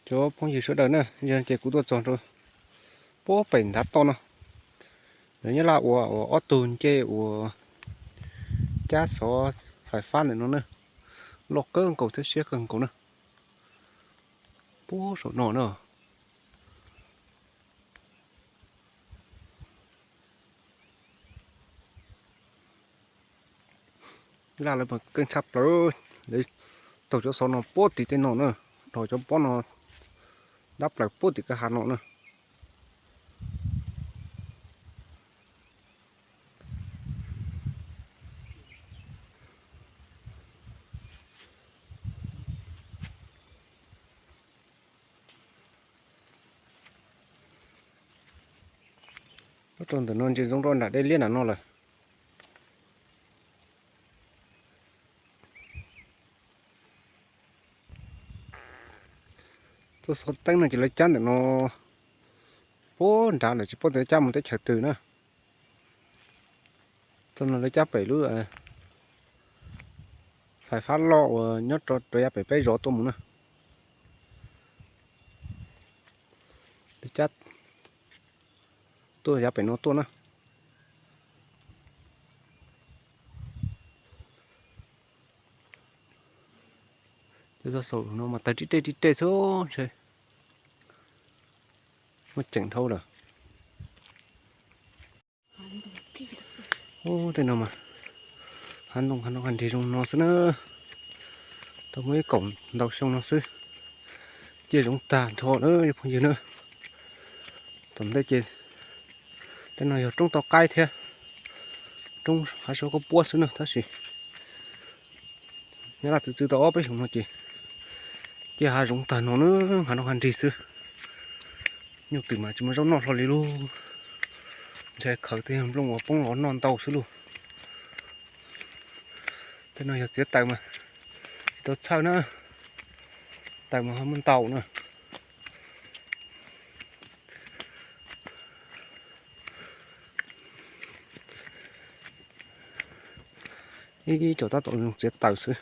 Cov phooj ywg sawv daws na, yog ces kuv tuaj txog rau puag pem ntav toj no. Lawv nyob laj ua ob tug ncej uas cab xov fais fab ntawm no na, loj kawg nkaus thiab siab kawg nkaus na. Puag saum no na. Laj lawv mas keej tshaj plaws, lawv taug cov xov no puag tim tej no na, dhos cov pob no ntab plaws puag tim kwj ha no na. Nyob rau ntawm no ntsia zoo rau nram dej liab nram no lawm. Txoj xov teeb no ces lawv cab ntawm no puag nrad lawm, tsis paub tias cab mus teb chaws twg na. Txoj no lawv cab pem lub fais fab loj uas nyob rau yav pem peb zos tuaj mus na. Lawv cab tuaj yav pem no tuaj na. Cov txoj saum no mas tawg tib reg tib reg xwb ntshe. Muaj ceem dhau lawm. Ub, tej no mas hav ntoo hav no nrig zoo no xwb na. Tau muaj ib kaum ntau xyoo no xwb, ciaj zoov tag nrho lawm cov phooj ywg na. Tom ntej ces tej no yog roob toj qaib thiab, roob hav suav khaub puab xwb na, tab sis nyob laj txwv txwv tau ob peb xyoos no ces ciaj hav zoov tag no na, hav no hav nrig xwb. Nyuj twm mas tsis muaj zaub noj hlo li lauj, ntshai khaws tej nplooj uas poob los noj ntau xwb lauj. Tej no yog txiav taws mas tsis tau txhawj na, taws mas ho muaj ntau na. Ib co tab tom zoo txiav taws xwb.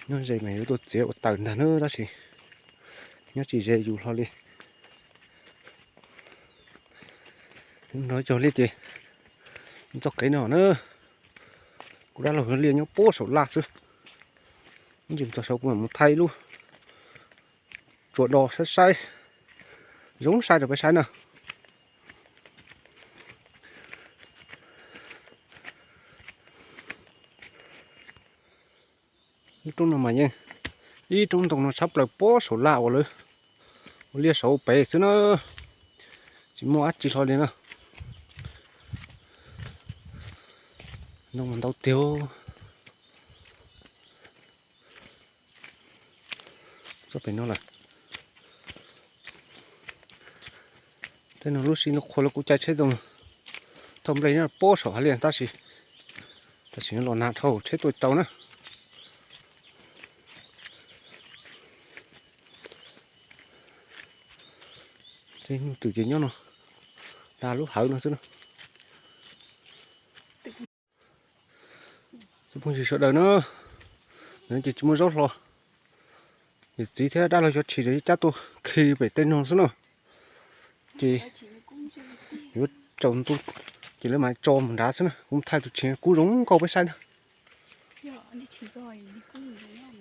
Nyob ze mas yuav tuaj txiav ua taws ntag na, tab sis nyob tsis ze yus hlo li. Nrog cog liaj ces txoj kev no na, kuv dab laug liaj nyob puag saum laj xwb. Ib ntsis txog saud kuv mam mus thaij lub tsuas do saib saib, zoo saib rau peb saib na. Lub roob no mas yeej ib roob ntoo no tshab plaws puag saum laj uas lawv ua liaj saud pem xwb na, tsis muaj dab tsi hlo li na. Ntoo mas ntau tiag. Txog pem no lawm. Tej no lub sij no qhuav los kuv cai tsheb zoo thauj nplej nyob puag saum hav liaj tab sis tam sim no los nag dhau tsheb tuaj tsis tau na. Tej nyuj twm ces nyob no, dag lub hawv no xwb na. Cov phooj ywg sawv daws na, no ces tsis muaj zaub hlo, yawm txiv thiab dab laug cov tshis cab tuaj khi pem tej no xwb na. Ces yuav tsaus ntuj ces lawv mam tso mus nrad xwb na. Kuv thaij tus tshis kub zoo nkauj peb saib na.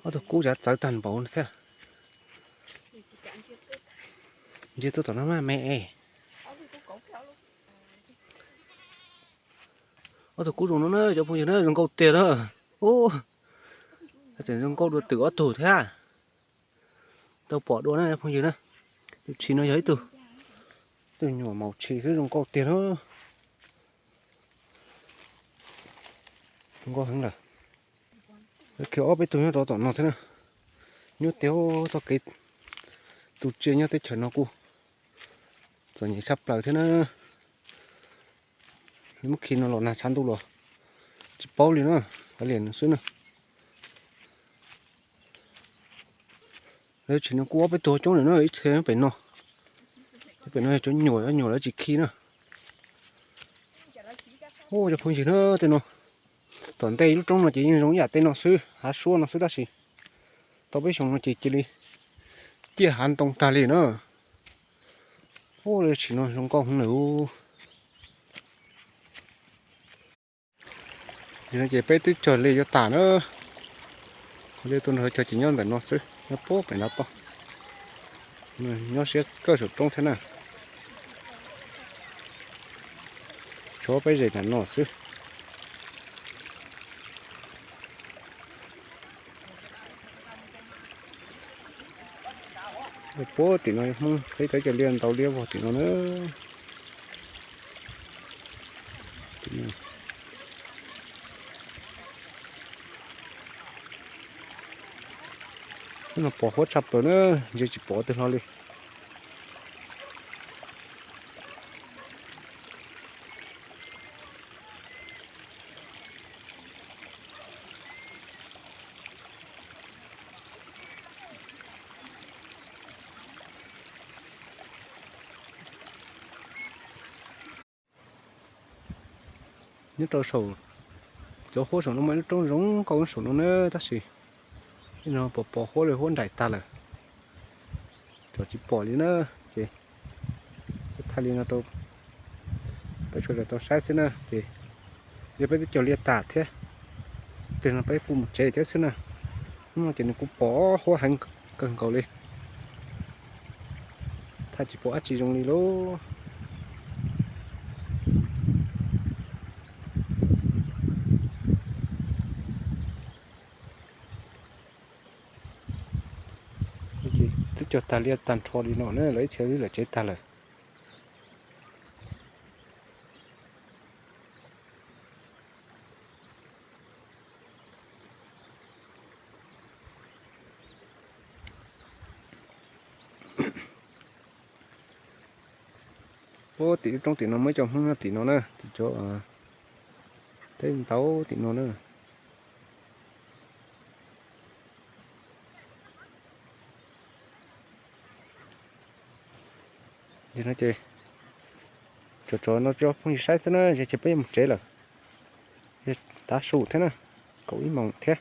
Ob tug kub cav txawv tag npaum thiab. Ntsia tuaj tom no mas me. Ob tug kub zoo no na cov phooj ywg na, zoo nkauj tiag na. Ub, tseem zoo nkauj dua twm ob tug thiab. Tau pom dua na cov phooj ywg na. Tus tshis no yog ib tug, tus nyuam maum tshis xwb, zoo nkauj tiag na. Zoo nkauj heev lawm. Khiav ob peb tug nyob rau tom no thiab na. Nyuaj tiag txoj kev tu tsiaj nyob teb chaws no kuj txom nyem tshaj plaws thiab na. Muab khi no los nag tshav ntuj los tsis paub li na, kav liam xwb na. Lawv tshis no kuj ob peb tug coob lawm na, ib txhia pem no. Pem no yog cov nyuam, nyuam lawv tsis khi na. Ub, cov phooj ywg na, tej no tom ntej lub roob no ces yeej zoo ib yam tej no xwb, hav suab no xwb tab sis tau peb xyoos no ces cia li Ciaj hav ntoo tag li na. Ub, tsim no zoo nkauj heev lawm. Yog no ces peb twb cog liaj yuav tas na. Liaj tuaj nrog cog ces nyob ntawm no xwb, nyob puag pem no pob. Nyob siab kawg saum roob thiab na. Tshuav peb zes ntawm no xwb. Puag tim no Hmoob peb cov cog liaj ntau liab vog tim no na. Hnub no pos huab tshaj plaws na, ntshe tsis pom twg hlo li. Nyob rau saum cov huab saum no muaj ib lub roob zoo nkauj saum no na, tab sis no pos pos huab li huab nraim tag lawm, tsom tsis pom li na. Ces thaij li no rau peb sawv daws tau saib xwb na. Ces yog peb twb cog liaj tas thiab, pliag no peb kuj mus tsev thiab xwb na. Hnub no ces nws kuj pos huab heev kawg nkaus li, thaij tsis pom dab tsi zoo li lauj. Twb cog tag liaj tag nrho li no na, lawv ib txhia twb lawm tsev tag lawm. Puag tim lub roob tim no muaj ib co Hmoob nyob tim no na, tim cov teb ntau tim no na. Yog no ces tso tso no cov phooj ywg saib xwb na, ces peb yuav mus tsev lawm. Yog tav su thiab na, kaum ib moos thiab.